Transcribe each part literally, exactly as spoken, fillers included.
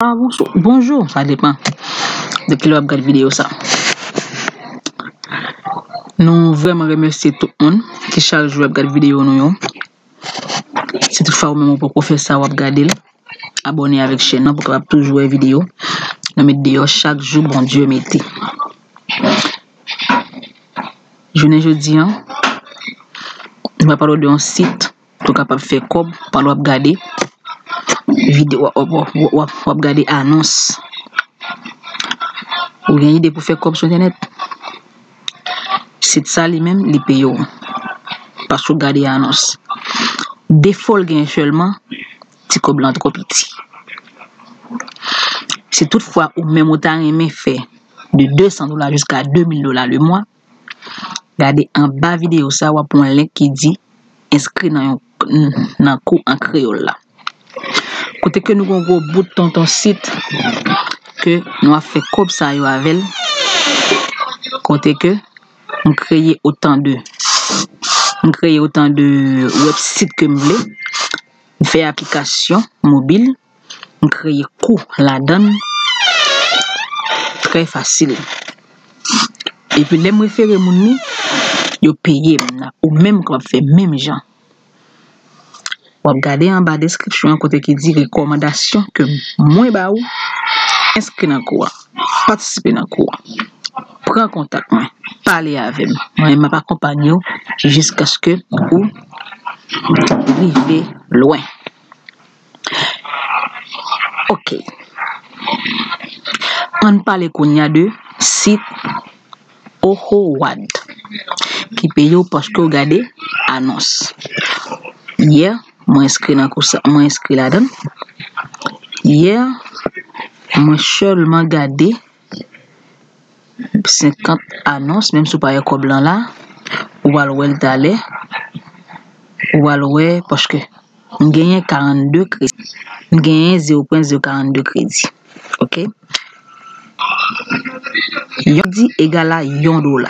Ah, bonso-, bonjou, sa depann de kilè w ap gad videyo sa. Nou vrèman remèsye tout moun ki chak jou ap gad videyo nou yo. Si toutfwa ou menm ou poko fè sa, w ap gade l, abòne avèk chèn nan pou w kapab toujou wè videyo nou met deyò chak jou Bondye mete. Jounen jodi a, nou va pale w de yon sit pou w kapab fè kòb pandan w ap gade videyo, w ap, w ap, w ap, w ap gade anons. Ou gen ide pou fè kòb sou entènèt? Sit sa li menm, li peye w. Paske w gade anons. Defo l gen sèlman, ti kòb lan twò piti. Si toutfwa ou menm ou ta renmen fè de de san dola jiska de mil dola le mwa, gade anba videyo sa, w ap wè yon link ki di enskri nan yon, nan kou an kreyòl la. Kote ke nou gon gwo bout tonton sit ke nou ap fè kòb sa yo avè l. Kote ke m kreye otan de, m kreye otan de websit ke m vle. M fè aplikasyon mobil, m kreye kou ladan l, trè fasil. Epi lè m refere moun li, yo peye m. Ou menm kapab fè menm jan. W ap gade anba deskripsyon an kote ki di rekòmandasyon ke mwen ba ou, enskri nan kou a, patisipe nan kou a. Pran kontak mwen, pale avè m. Mwen, m ap akonpanye w jiskaske ou rive lwen. Ok. Ann pale kounye a de sit Ohowad ki peye w paske w gade anons. Yè, mwen enskri nan kou sa, mwen enskri ladan l. Yè, mwen sèlman gade senkant anons, menm si w pa wè kòb lan la, ou pral wè l talè, ou pral wè, paske m genyen karannde kredi. M genyen zewo pwen zewo karannde kredi. Ok? Yon kredi egal a yon dola.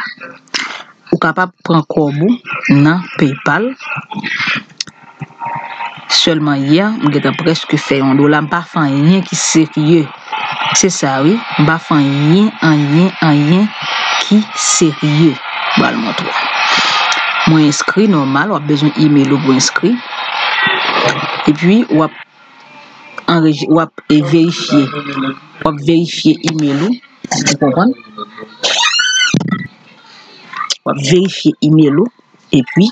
Ou kapab pran kòb ou nan PayPal. Sèlman yè, m gentan prèske fè yon dola. M pa fè anyen ki serye. Se sa, wi. M pa fè anyen, anyen, anyen ki serye. M pral montre w. Mwen enskri nòmal, w ap bezwen imèl ou pou enskri. Epi, w ap anreji-, w ap, e, verifye. W ap verifye imèl ou. Ou konprann? W ap verifye imèl ou. Epi,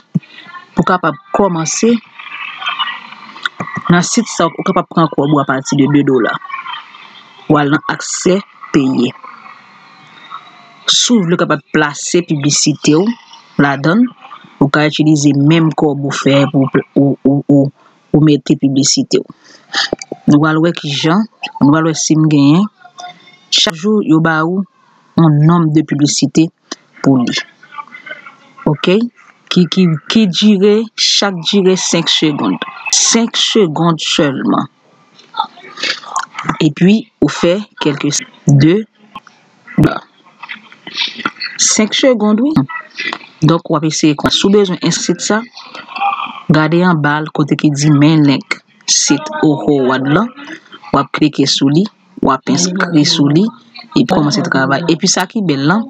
pou kapab kòmanse, nan sit sa, ou kapab pran kòb ou apati de de dola. Ou al nan aksè peye. Si w vle w kapab plase piblisite w ladan l, ou ka itilize menm kòb ou fè pou pl-, ou, ou, ou, ou mete piblisite w. Nou pral wè kijan, nou pral wè si m genyen. Chak jou, yo ba ou yon nonb de piblisite pou li. Ok? Ki, ki, ki dire, chak dire senk segonn. Senk segonn sèlman. Epi, ou fè kèlke de, senk segonn, wi. Donk, w ap eseye kon. Si w bezwen enskri sa, gade anba l kote ki di men link sit Ohowad lan. W ap klike sou li, w ap enskri sou li, epi kòmanse travay. Epi sa ki bèl lan,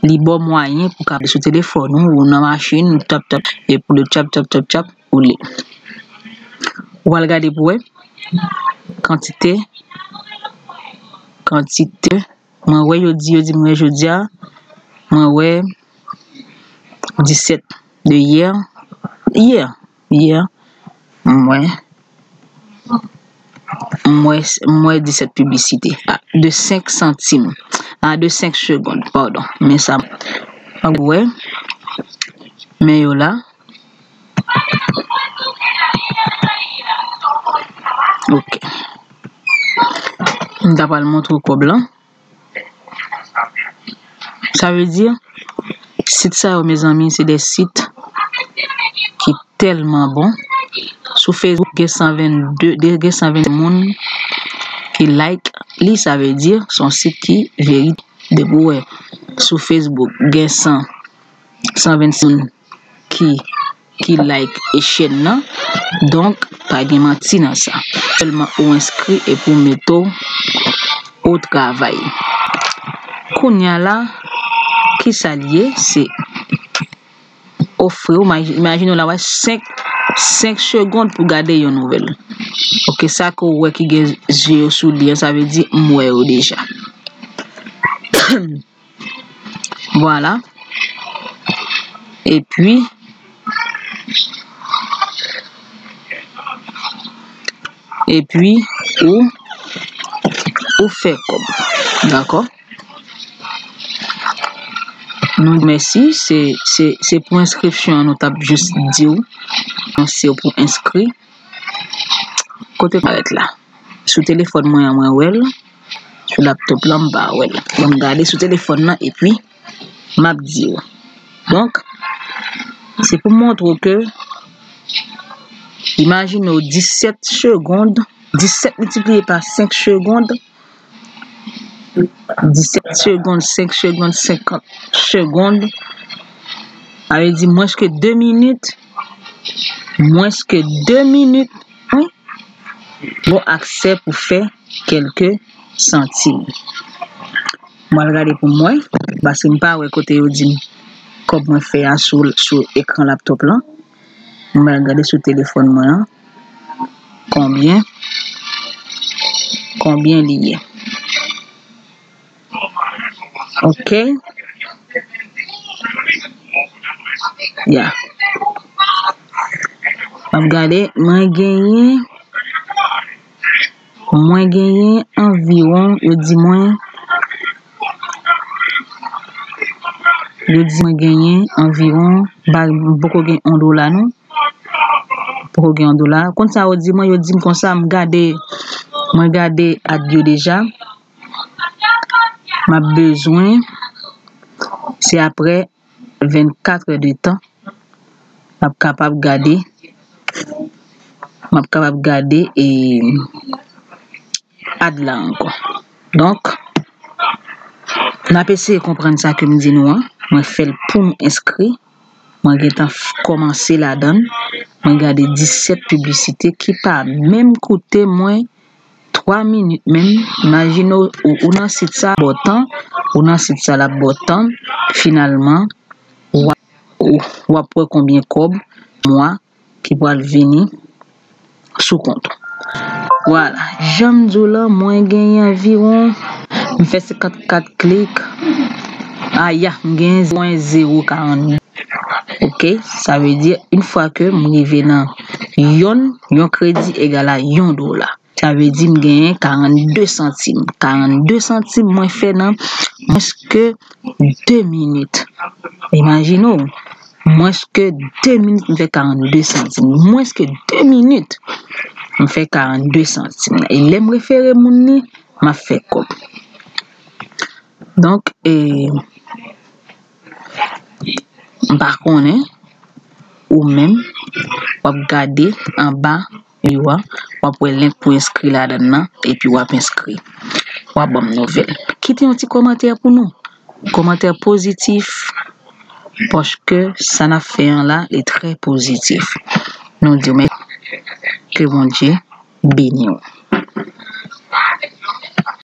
li ba w mwayen pou ka sou telefòn ou, ou nan machin, ou tap, tap, epi ou le tap, tap, tap, tap, ou li. Ou al gade pou wè kantite, kantite, mwen wè yo di, yo di mwen jodi a, mwen wè disèt de yè, yè, yè, mwen, mwen, mwen disèt piblisite, a, de senk santim, a, de senk segonn, padon, men sa, wè, men yo la, Ok. M ta pral montre w kòb lan. Sa vle di, sit sa yo, mezanmi, se de sit ki tèlman bon. Sou Facebook, gen san vennde, gen san vennde moun ki like li, sa vle di, se yon sit ki verite. Depi w wè sou Facebook, gen san, san vennde moun ki, ki like e chèn nan. Donk, Pa gen manti nan sa. Sèlman ou enskri epi w mete w o travay. Kounye a la, ki sa l ye? Se ofri w, imaj-, imajine w la wè senk, senk segond pou gade yon nouvèl. Ok, sa ke w wè ki gen zye yo sou li an, sa vle di m wè yo deja. Vwala. Epi, epi, ou, ou fè kòb. Dakò? Nou, mèsi, se, se, se pou enskripsyon an nou t ap jis di w. Anonse w pou enskri. Kote parèt la? Sou telefòn mwen an, mwen wè l. Sou laptop la, m pa wè l. Ban m gade sou telefòn nan, epi m ap di w. Donk, se pou montre w ke, imajine w disèt segond, disèt miltipliye pa senk segond, disèt segond, senk segond, senkant segond, sa vle di mwens ke de minit, mwens ke de minit, wi, gon aksè pou fè kèlke santim. Mwen al gade pou mwen, paske m pa wè kote yo di m kòb mwen fè a sou, sou ekran laptop lan. Mwen al gade sou telefòn mwen an. Konbyen? Konbyen li ye? Ok. Ya. M ap gade, mwen genyen, mwen genyen anviwon, yo di mwen, yo di mwen genyen anviwon, ba, m poko gen yon dola non. Poko gen yon dola. Konn sa yo di mwen, yo di m konsa, m gade, mwen gade ad yo deja. M ap bezwen, se aprè vennkat è de tan, m ap kapab gade, m ap kapab gade e ad la ankò. Donk, n ap eseye konprann sa ke m di nou an. Mwen fè l pou m enskri. Mwen gentan f-, kòmanse ladan l. Mwen gade disèt piblisite ki pa menm koute mwen twa minit menm. Imajine w, ou, ou nan sit sa, ba w tan, ou nan sit sa, l ap ba w tan, finalman, w ap, w, w ap wè konbyen kòb mwa ki pral vini sou kont ou. Vwala, jan m di w la, mwen genyen anviwon, m fè senkannkat klik. Aya, m genyen zewo pwen zewo karannde. Ok, sa vle di, yon fwa ke m rive nan yon, yon kredi egal a yon dola. Sa vle di m genyen karannde santim. Karannde santim mwen fè nan mwens ke de minit. Imajine w, mwens ke de minit, m fè karannde santim. Mwens ke de minit, m fè karannde santim. E lè m refere moun ni, m ap fè kòb. Donk, e, m pa konnen, ou menm, w ap gade anba yo a, w ap wè link pou enskri ladan nan, epi w ap enskri. W ap ban m nouvèl. Kite yon ti kòmantè pou nou. Kòmantè pozitif, paske sa n ap fè an la, li trè pozitif. Nou di w mèsi, ke Bondye beni w.